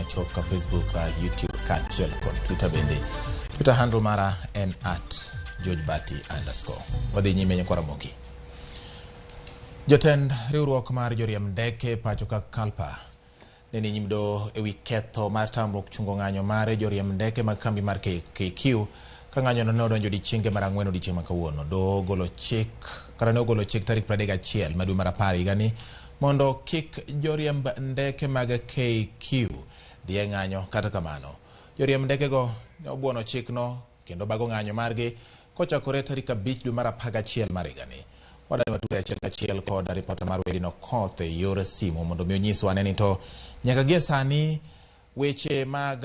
machop ka Facebook, YouTube kaachiel kod Twitter bende. Twitter handle mara en @GeorgeBati_. Wadhi nyime, nyakwa Ramogi. Jotend riwruok mar joriemb ndeke pacho ka Kalpa ne ni nyim doho ewi ketho mar tamruok chungo ng'anyo mar joriemb ndeke mag kambi mar KQ ka ng'anyono ne odonjo odiechienge mar ang'wen odiechieng' ma kawuono. Doho ogolo chik kata ne ogolo chik tarik 31 ma dwe mar 10 higani mondo kik joriemb ndeke mag KQ dhi e ng'anyo. Kata kamano, joriemb ndekego ne obuono chikno kendo bago ng'anyo margi kochakore tarik 5 dwe mar 11 mar higani. Wadani watudre achiel kachiel kod ripota mar Edwin Okoth e yor simu mondo mi onyiswa ane ni to nyaka gie sani weche mag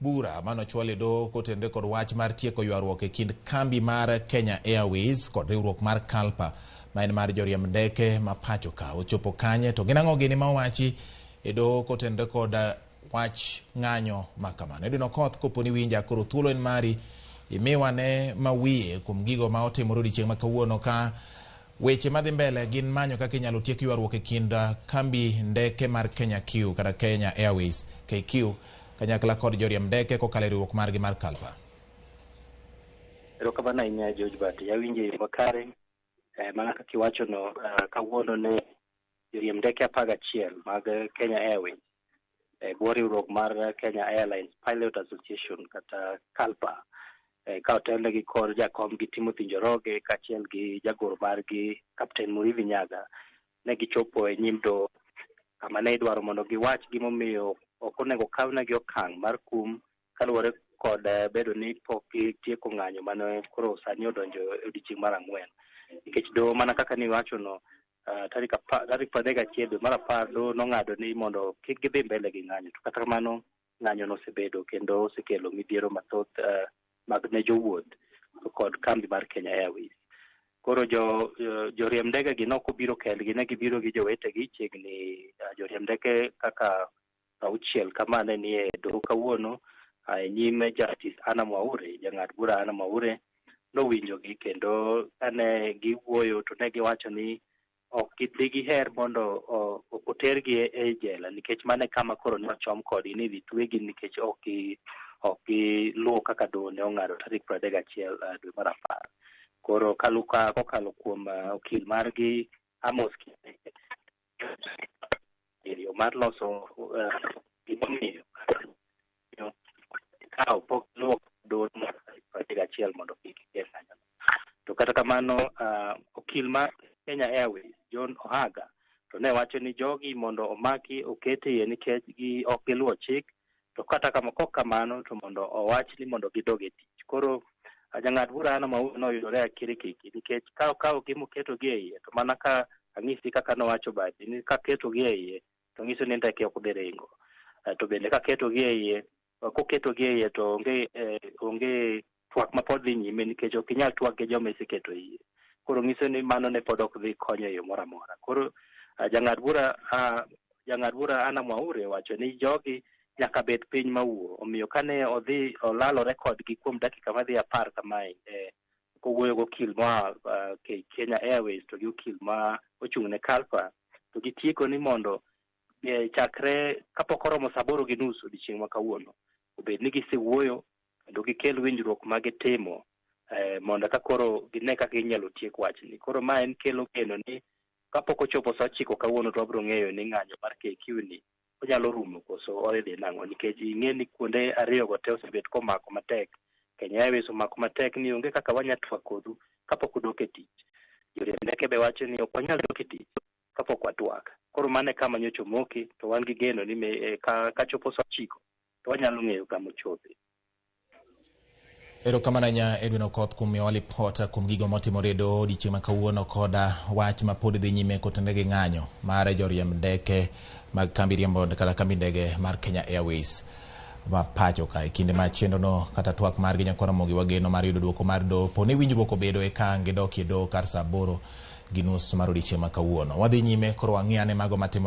bura manochwal e doho kotenore kod wach mar tieko ywaruok e kind kambi mar Kenya Airways kod riwruok mar Kalpa ma en mar joriemb ndeke ma pacho ka ochopo kanye, to gin ang'o gini ma owachi e doho kotenore kod wach ng'anyo ma kamano. Edwin Okoth, koponi winja, koro thuolo en mari, imiwa ne ma wiye kuom gigo ma otimore odiechieng' ma kawuono ka weche madhi mbele gin manyo kaka inyalo tiek ywaruok e kind kambi ndeke mar Kenya Q kata Kenya Airways KQ kanyakla kod joriemb ndeke kokalo e riwruok margi mar Kalpa. Erokamano ahinya, George Bati. Awinjo e yo makare. Mana kaka iwachono, kawuono ne joriemb ndeke 11 mag Kenya Airways e bwo riwruok mar Kenya Airlines Pilot Association kata KALPA, ka otelnegi kod jakomgi Timothy Njoroge kaachiel gi jagoro margi Captain Muriithi Nyaga, ne gichopo e nyim doho kama ne idwaro mondo giwach gimomiyo ok onego kawnegi okang' mar kum kaluwore kod bedo ni pok gitieko ng'anyo mane koro sani odonjo e odiechieng' mar ang'wen. Nikech doho, mana kaka niwachono, tarik 31 dwe mar 10, doho nong'ado ni mondo kik gidhi mbele gi ng'anyo. To kata kamano, ng'anyo nosebedo kendo osekelo midhiero mathoth mag ne jowuoth kod kambi mar Kenya Airways. Koro jo joriemb ndege gi nok obiro kendgi, ne gibiro gi jowetegi, chiegni joriemb ndeke kaka 60 kama ne nie doho kawuono e nyim Justice Anna Mwaure. Jang'ad bura Anna Mwaure nowinjogi, kendo kane giwuoyo to ne giwacho ni ok digiher mondo otergi e jela, nikech mano e kama koro ne ochom kodgi ni idhi twegi nikech ok giluwo kaka doho ne ong'ado tarik 31 dwe mar 10. Koro kokalo kuom okil margi Amos yo mar loso gimomiyo kawo pok luwo doho mar 31 mondo kik gikel ng'anyono. To kata kamano, okil mar Kenya Airways John Ohaga to ne wacho ni jogi mondo omaki oket iye nikech gi ok giluwo chik, to kata kama kok kamano to mondo owach ni mondo gidog e tich. Koro jang'ad bura Anna Mwaure noyudore akirikiki, nikech ka okawogi moketogi e iye, to mana ka ang'isi kaka nowacho badi ni kaketogi e iye to nyiso ni ndeke ok dhi ringo. To bende kaketogi e iye, koketogi e iye, to onge twak ma pod dhi nyime, nikech ok inyal twak gi joma iseketo e iye. Koro nyiso ni mano ne pod ok dhi konyo e yo moro amora. Koro jang'ad bura Anna Mwaure wacho ni jogi nyaka bed piny mawuo. Omiyo kane odhi olalore kodgi kuom dakika madhi 10 kamae, kowuoyo gokil moa Kenya Airways to gi okil ma ochung' ne Kalpa, to gitieko ni mondo chakre kapok oromo saa 8:30 odiechieng' ma kawuono obed ni gisewuoyo kendo gikel winjruok ma gitimo, mondo ka koro gine kaka inyalo tiek wachni. Koro ma en kelo geno ni kapok ochopo saa 9 kawuono to wabiro ng'eyo ni ng'anyo mar KQ ni onyalo rumo koso odhi nang'o, nikech ing'e ni kuonde ariyo go te osebet komako matek. Kenya Airways omako matek ni onge kaka wanya twak kodu kapok udok e tich. Joriemb ndeke be wacho ni ok wanyal dok e tich kapok watwak. Koro mano e kama nyocha omoki, to wan gi geno ni ka chopo saa 9 to wanyalo ng'eyo kama ochope. Erokamano ahinya, Edwin Okoth, kuom miyowa lipot kuom gigo motimore e doho odiechieng' ma kawuono koda wach ma pod dhi nyime kotenore gi ng'anyo mar joriemb ndeke mag kambi riembo kata kambi ndege mar Kenya Airways ma pacho ka. E kinde ma chenrono kata twak margi, nyakwa Ramogi, wageno mar yudo duoko mar doho po ni winjruok obedo eka ang' gidokie doho kar saa 8:30 mar odiechieng' ma kawuono. Wadhi nyime koro wang'i ane mago matimore.